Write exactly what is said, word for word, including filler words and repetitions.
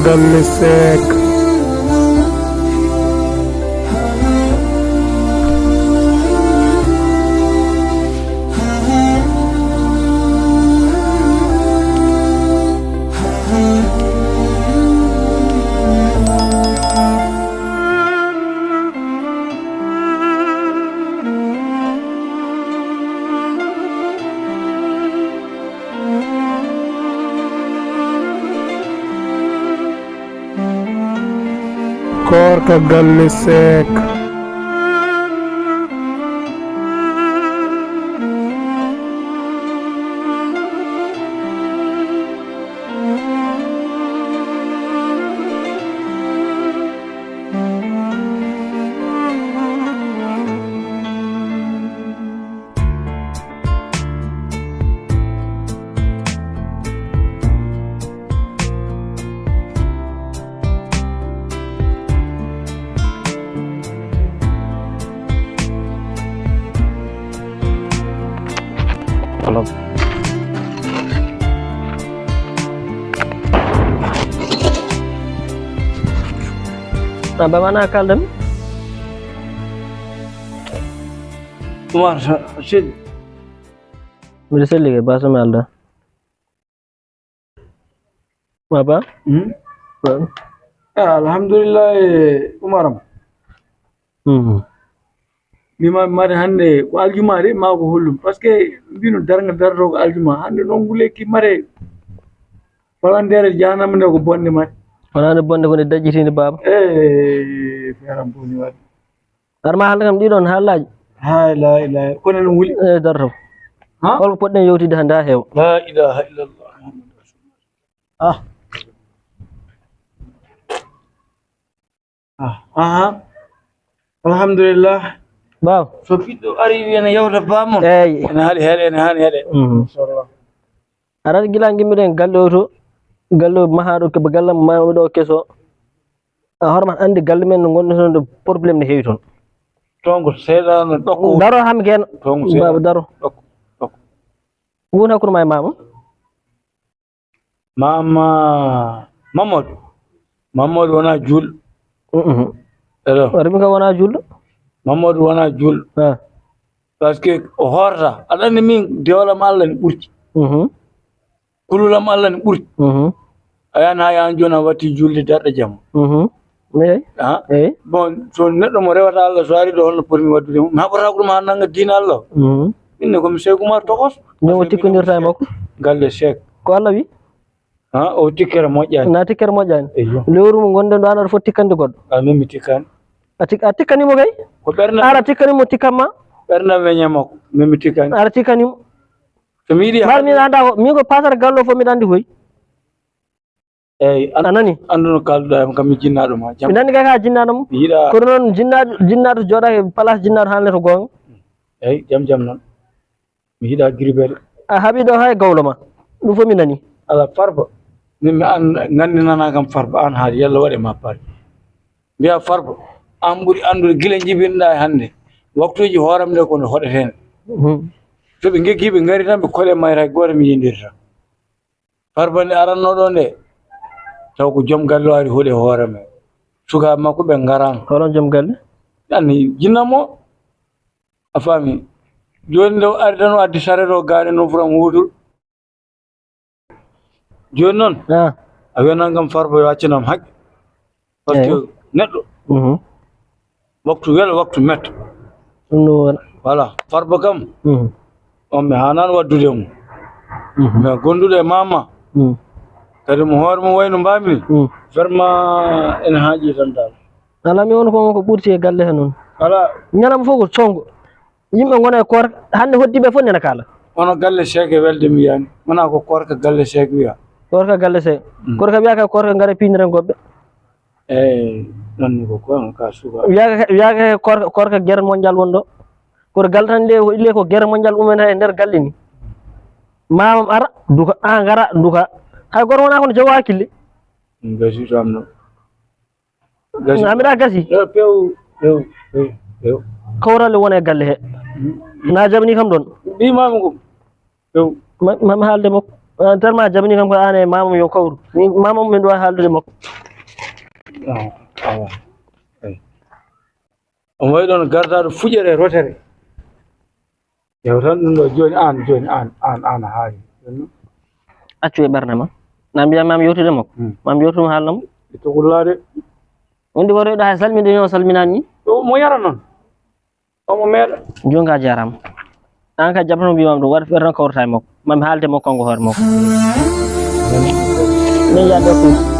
Galle Seek. Koorka Galle Seek. Alo. Baba, mana kaldam? Umar, Sa-, Sidi. Mbiɗa selli kay, baaso mi alda. Baba? Hmm? Baba. Ah, alhamdulillah, eh, Umar am. Mhm. Mi ma-, mari hannde ko aljuma de, ma ko hollum. Parce que mbino darga darto ko aljuma. Hannde noon nguleki mare. Falandere jahanama nde ko bonde mare. Wonande bonde ko nde daƴƴitinde, baba. Eh, feram boni waɗi. Ar ma haalde kam ɗiɗon haallaaji. Hay la ilaha. Kono no wuli. E darto. Ha? Holko poɗɗen yewtidde hannde haa heewa? La ilaha illallah. Ah. Ah, aha. Alhamdulillah. Baba. So ɓiɗɗo ari wi ene yewta bamon. Eyi. Ene haali heɗe, ene haali heɗe. Mhm. Inchallah. Aɗa anndi gila ngimmiɗen galle o to, galle o mahaaɗo, ko galle am mahaaɗo o keso. A hoore ma anndi galle men no ngonɗen toon, ɗo problème ne heewi toon. Toon ko seyɗaane ɗokko. Daro ham gen. Toon ko seyɗaane. Baba, daro. Ɗokko, ɗokko. Won hakkunde ma e mama? Mama, Mamadou. Mamadou wona juulɗo. Mhm. Alo. Wata min kam wona juulɗo. Mamadou wona juulɗo. Ah. Parce que o hoorata. Aɗa anndi min, dewal am Allah ne ɓurti. Mhm. Kulol am Allah ne ɓurti. Mhm. A yahan haa yahan jooni a watti julde darɗe jamma. Mhm. Eyi. Ah. Eyi. Bon, so neɗɗo mo rewata Allah, so ari ɗo, holno potmi waɗdude mum? Mi haɓata ko ɗum haa nannga diina Allah. Mhm. Min ne ko mi Seek Umar tokos. Ñawo tikkondirta e makko. Galle Seek. Ko Allah wi? Ha, o tikkere moƴƴaani. Na tikkere moƴƴaani. Eyyo. Lewru mo ngonɗen ɗo, an aɗa foti tikkande goɗɗo. A min mi tikkaani. A tik-, a tikkani mo kay? Ko ɓernde. Ara tikkani mo, tikkan ma? Ɓernde am weñe makko, min mi tikkaani. Ara tikkani mo. So mi yiɗi. Mbar min annda ko, min ko pasara gallo fof miɗa anndi koy. Eyi, an-, a nani? Anndu no kaalduɗaa e am kam, mi jinnaaɗo ma, jam. Miɗa anndi kay ka jinnaaɗo mo. Mi yiɗa. Kono noon jinnaaɗo, jinnaaɗo jooɗa e place jinnaaɗo haalne to goonga. Eyi, jam jam noon. Mi yiɗa girbeede. A haɓi ɗo hay gawlo ma. Ɗum fof mi nani. Ala Farba. Min mi an nganndinanaa kam Farba, an haali yalla waɗe ma paari. Mbiya Farba, an ɓuri anndude gila njibinɗaa e hannde. Waktuuji hooram nde ko nde hoɗetee nde. Mhm. So ɓe ngeggi ɓe ngari tan ɓe koɗe mayre hay gooto mi yindirta. Farba nde arannoo ɗo nde, taw ko joom galle o ari hoɗi hoore men. Sukaaɓe makko ɓe ngaraano. Holon joom galle? Anni jinna mo. A faami? Jooni nde o ari tan o addi sareet o gaari noon furam wootul. Jooni noon, ah, a wiyanan kam Farba yo accanaam haqqe. Parce que, eyi, neɗɗo, mhm, waktu welo, waktu metto. Ɗum ɗum wona. Voilà, Farba kam, mhm, on mi haanaano waɗdude e mum. Mhm. Mais gonduɗo e mama, mhm, kadi mo hoore mum wayno mbaami ni, mhm, vraiment ene haaƴi tan dal. Alaa, mi won ko, ko ɓurti e galle he noon. Alaa. Ñalawma fof ko soñgo. Yimɓe ngona e koorka, hannde hoddiiɓe fof nena kaala. Kono galle Seek e welde mi wiyaani. Wonaa ko koorka galle Seek wiya. Koorka galle Seek. Mm. Koorka wiya kay koorka ngara piiniren goɓɓe. Eyi, ɗon ni ko, ko on ka suka. Wiya kay, wiya kay koorka, koorka guerre mondial won ɗo. Koto galle tan nde, ko ille ko guerre mondial umen e nder galle ni. Mamam ara, duka, an ngara, duka. Hay goto wonaa kono jogo hakkille. Ɗum gasi tan ɗo. Gasi. Amirah gasi. Yo, pew, pew, pew, pew. Kawral wona e galle he. Mm. Na jabni kam ɗon. Mbi mami ko. Pew. Ma, ma, ma haalde makko. An tan ma jamini kam ko an e mamam yo kawru. Min mamam min ɗo haaldude makko. On wawi ɗon gardaɗo fuƴere rotere. Yewtan ɗum ɗo joni an joni an an an haali. Accu e ɓernde ma. Na mbiya mam yewtude makko. Mam yewtu mo haalna mo. Itto gullade. Wondi ko rewɗo hay salminde ni o salminani ni. Mo yara noon. Omo meeɗa. Jonga jarama. An ka jaɓatano mbimam ɗum waɗa ɓerno kawrata e makko. Mami haalde makko kanko hoore makko. Min yaddo ɗum.